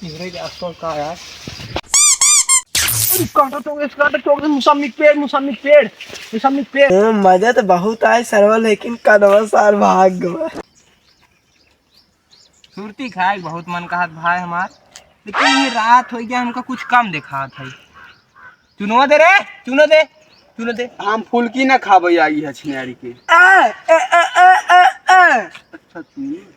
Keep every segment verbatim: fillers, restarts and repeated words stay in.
इधर ही आसपास का यार। अरे, काटा चौक, इस काटा चौक से मुसम्मी के पेड़, मुसम्मी के पेड़, मुसम्मी के पेड़। हम्म, मजा तो बहुत आए सरवा, लेकिन कदवा सार भाग गवा। सुरती खाए के बहुत मन कहत भाई हमार, लेकिन ये रात होइ गया, हमका कुछ कम देखात है। चुनवा दे रे, चुनवा दे, चुनवा दे। हम फुलकी ना खाबे आई है छिनारी के। आ, आ, आ। अच्छा चुन।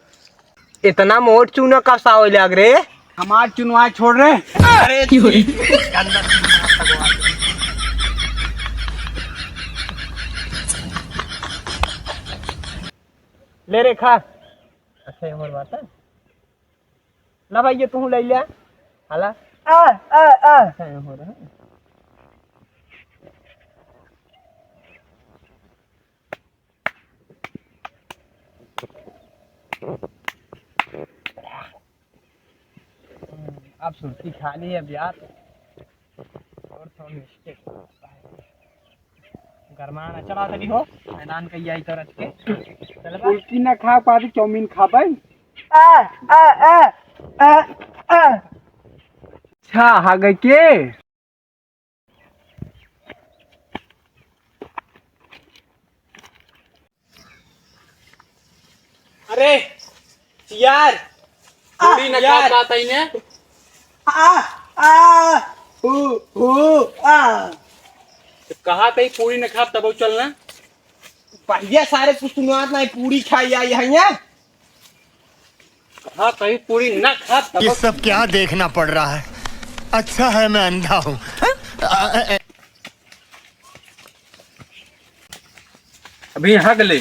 इतना मोट चूना कब से आवे लाग रे? हमार चुनवा छोड़ रे। अरे क्यों रे? गंदा चूना भगवान। ले रे खा। अच्छा, ये हमार बात है। ला भाई, ये तू ले ले। हाला। आ, आ, आ। अच्छा, ये हो रहा है। अब सुरती खा ली अब यार। और थोड़ा mistake हो गया है। गरमाना चला तनी हो, मैदान कई आई तो रख के। चल बा। फुलकी ना खा पाती, चाउमीन खा पाई। आ, आ, आ, आ, आ। अच्छा, आ गए के? अरे यार, आ, पूरी न यार। खा पाता ही ने। आ, आ, हु, हु, आ। तो कहा तई पूरी न खा तब चलना। भैया सारे कुछ सुनात नहीं, पूरी खाई आई है यहाँ। हाँ, कहीं पूरी ना खा तब ये सब क्या देखना पड़ रहा है? अच्छा है मैं अंधा हूँ। अभी हग ले।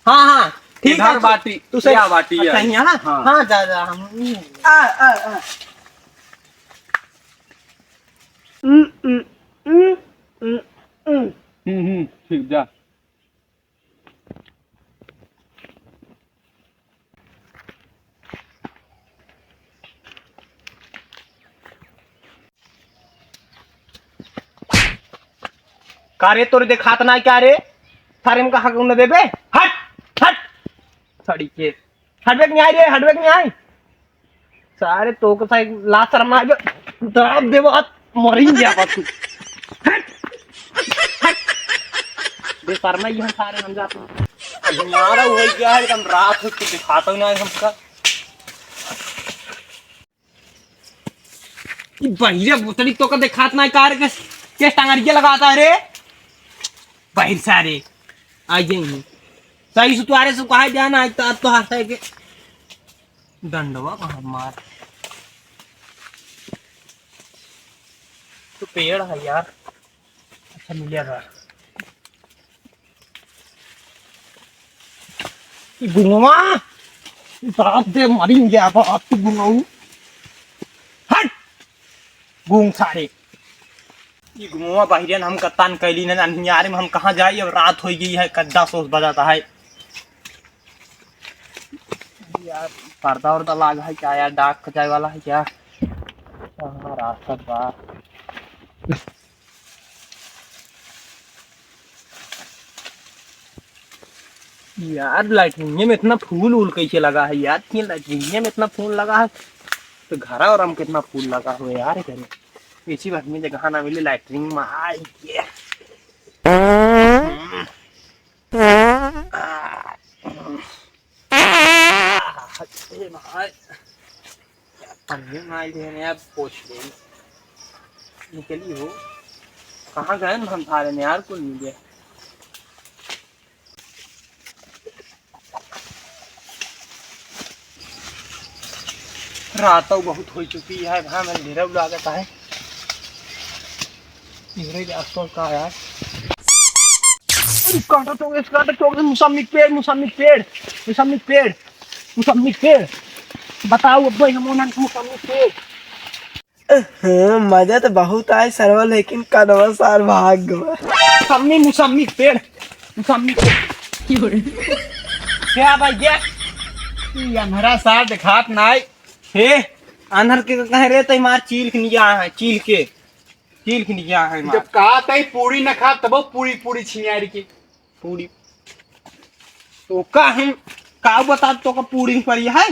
हाँ, हाँ, ठीक इधर है, तू, बाटी, तू सही क्या बाटी है? अच्छा, यहाँ? हाँ। हाँ, जा, जा, हम, आ, आ, आ। हम्म, हम्म, हम्म, हम्म, हम्म। हम्म, हम्म, ठीक, जा। का रे, तोरे देखात ना क्या रे? थारे में कहा न देबे? हट, हट। सड़ी के। हटबे के नहीं आई रे, हटबे के नहीं आई। सारे तो को सारे ला शर्मा आइबे, दब देबो हाथ, मरिन गया बात तू। हट, हट। बेशर्मा ही हम सारे हम जाते। हमारा हो गया है, एकदम रात हो के दिखाता हूँ ना हमका। ई बहिरे बोतली तो का देखात ना कार के, के टंगरिया लगाता है रे। बहिर सारे, आ जाएंगे। सही सुतवारे से कहा जाना है तो, तो हाथ है के। डंडवा कहाँ मार? तो पेड़ है यार। अच्छा, मिल गया। ई गुंगवा, बाप दे मरिन गया बाप तू गुंगऊ। हट! गूंग सारे। ई गुंगवा बहिरन हम कत्तान कैली न, अन्हियारे में हम कहाँ जाई, अब रात हो गई है, कद्दा सोच बजाता है। यार, पर्दा उर्दा लाग है क्या यार? डाक जाए वाला है क्या? हाँ, रास्ता बा। यार, लैट्रिन में इतना फूल उल कैसे लगा है यार? क्यों लैट्रिन में इतना फूल लगा है? तो घरा और हम कितना फूल लगा हुआ है यार, घरे। इसी बात में जगह ना मिले लैट्रिन में। आई ये। हम्म। ए भाई, पन्नी मार दे ने यार, पोछ ले। निकली हो। कहाँ गए न हम सारे ने यार, कुल मिल गया। रात तो बहुत हो चुकी है भाई, मैं अंधेरा लागत है। इधरे के आसपास का यार। अरे काटा चौक, इस काटा चौक से मुसम्मी के पेड़, मुसम्मी के पेड़, मुसम्मी के पेड़, मुसम्मी के पेड़। बताओ अब भाई, हम उन्हें मुसम्मी के पेड़। अहं, मजा तो बहुत आए सरवा, लेकिन कदवा सार भाग गवा। मुसम्मी, मुसम्मी के पेड़, मुसम्मी के पेड़। क्या भाई ये? ये हमारा सार दिखात ना आए। हे, आन्हर के कहे रे, तै मार चील के निया है, चील के। चील के निया है मार। जब कहा तै पूरी न खा, तब पूरी, पूरी छिनियारी के। पूरी। तो का हम, का बता तो का पूरी पड़ी है?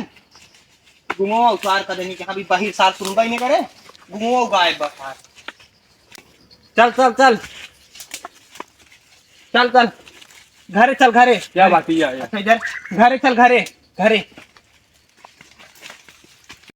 गुमो उतार कर देनी, कहाँ भी बाहिर सार सुनबा ही नहीं करे। गुमो गायब बा सार। चल, चल, चल। चल, चल। घरे चल, घरे। क्या बात है, या, या। अच्छा, इधर। घरे चल, घरे। घरे।